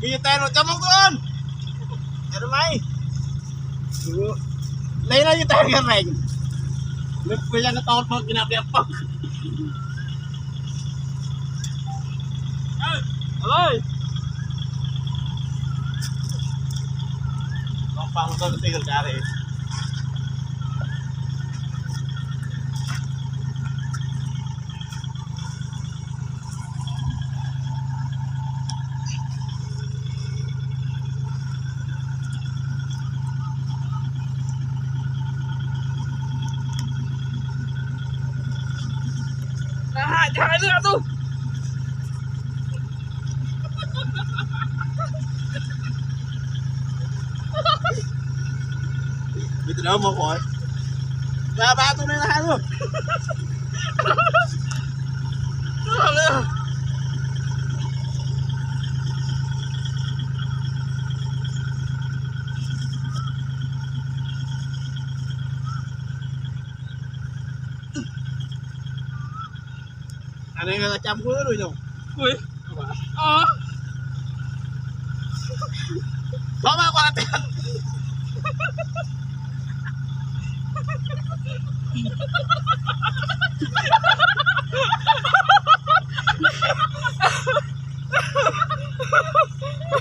Bia tay nó chấm mắm luôn. Ada mai. Lấy nó như tay cái này. Nó quay ra nó to thật cái nạp đẹp không? Ơi. Nó phang tôi cái tiền ra đi. ມີແຕ່ແນວມາຫອຍ ບາບາຕົວນີ້ນະ ຫາດູ ເອົາເລີຍ. ອັນນີ້ກໍຈຳຄືຢູ່. ອຸ້ຍ ອໍ ເພາະວ່າ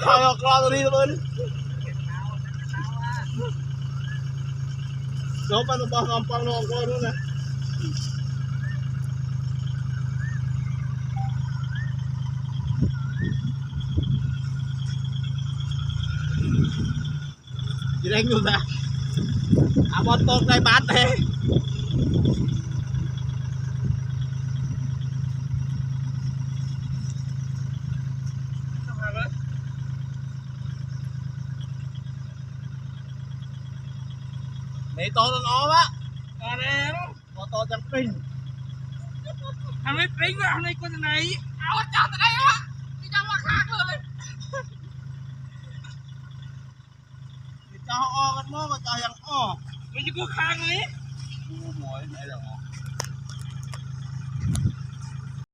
Kalau keluar dari mana? Coba lupa gampang nongkrong tu nah. Jireng tu dah. Apa tok dai bat eh. ໃນຕອນອ່ອນໆ ອະ ຕອນແລ້ວ ພໍຕອນຈັ່ງປິ່ງ ທຳໄມປິ່ງວະ ທຳໄມກົນຈັ່ງໃດ ເອົາເຈົ້າຕະໄດວະ ຊິເຈົ້າວ່າຄາກເລີຍ ເຈົ້າອອກກັນບໍ່ ເຈົ້າຍັງອອກ ມັນຊິກູຄາກເລີຍ ກູໝວຍໃດດອກ.